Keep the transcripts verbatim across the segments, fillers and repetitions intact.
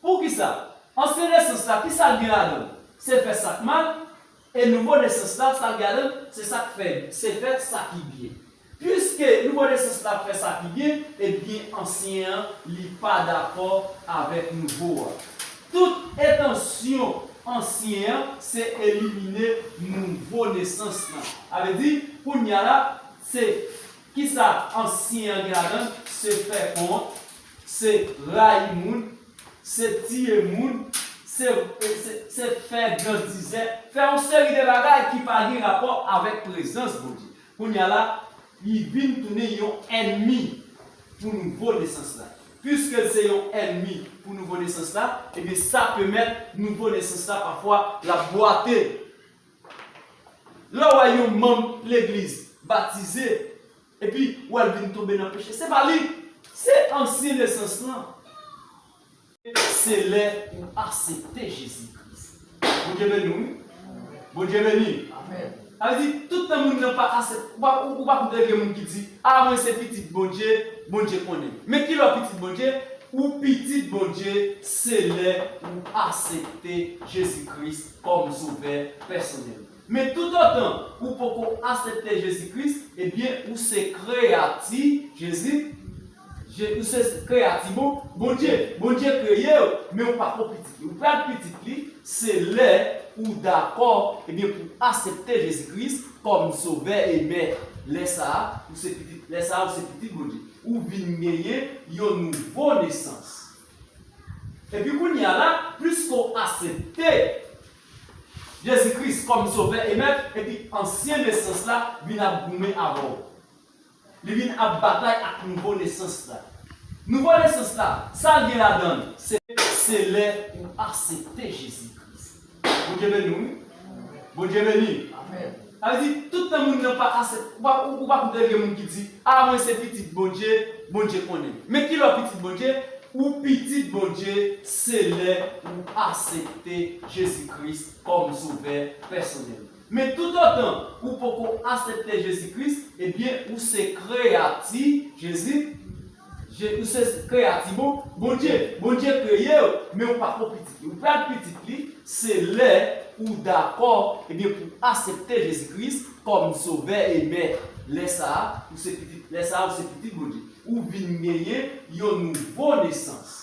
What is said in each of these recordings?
Poukisa? Ansyen nesans la, kisa l gen ladan l? Se fè sa k mal, e nouvo nesans la, sa l gen ladan l, se sa k fè, se fè sa ki byen. Piske nouvo nesans la fè sa ki byen, ebyen ansyen an, li pa dakò avèk nouvo a. Tout entansyon ansyen an, se elimine nouvo nesans lan. Sa vle di, kounye a la, se kisa ansyen an gen ladan l? Se fè kont, se rayi moun, se tiye moun, se, se, se fè grandizè, fè yon seri de bagay ki pa gen rapò avèk prezans Bondye. Kounye a la, li vin tounen yon ènmi pou nouvo nesans la. Piske l se yon ènmi pou nouvo nesans la, ebyen sa pèmèt nouvo nesans la pafwa l ap bwate. Lè w wè yon manm legliz batize, epi w wè l vin tonbe nan peche, se pa li, se ansyen nesans lan. Se lè ou aksepte Jezi Kris. Bondye beni w, wi. Bondye beni. Amèn. Sa vle di, tout tan moun nan pa aksepte, ou pa, ou, ou pa koute gen moun ki di, "A, mwen se pitit Bondye, Bondye konnen." Men kilè w pitit Bondye? Ou pitit Bondye, se lè ou aksepte Jezi Kris kòm sovè pèsonèl. Men toutotan ou poko aksepte Jezi Kris, ebyen, ou se kreyati Jezi, Je, ou se kreyati bon, Bondye. Bondye kreye w, men ou pako pitit li. Ou pral pitit li, se lè ou dakò, ebyen, pou aksepte Jezi Kris kòm sovè e mèt. Lè sa a, ou se pitit, lè sa a, ou se pitit Bondye. Ou vin genyen yon nouvo nesans. Epi kounye a la, pliske w aksepte Jezi Kris kòm sovè e mèt, epi ansyen nesans la vin ap goumen avè w. Li vin ap batay ak nouvo nesans la. Nouvo nesans la, sa l gen ladan l? Se, se lè ou aksepte Jezi Kris. Bondye beni w, wi. Bondye beni. Amèn. Sa vle di, tout tan moun nan pa aksepte, ou pa, ou, ou pa koute gen moun ki di, "A, mwen se pitit Bondye, Bondye konnen." Men kilè w pitit Bondye? Ou pitit Bondye, se lè ou aksepte Jezi Kris kòm sovè pèsonèl. Men toutotan ou poko aksepte Jezi Kris, ebyen, ou se kreyati Jezi, Je, ou se kreyati bon, Bondye. Bondye kreye w, men ou pako pitit li. Ou pral pitit li, se lè ou dakò, ebyen, pou aksepte Jezi Kris kòm sovè e mèt. Lè sa a, ou se pitit, lè sa a, ou se pitit Bondye. Ou vin genyen yon nouvo nesans.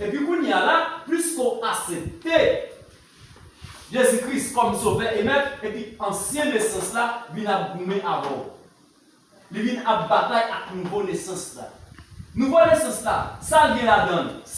Epi kounye a la, pliske w aksepte Jezi Kris kòm sovè e mèt, epi ansyen nesans la vin ap goumen avè w. Li vin ap batay ak nouvo nesans la. Nouvo nesans la, sa l gen ladan l? Se,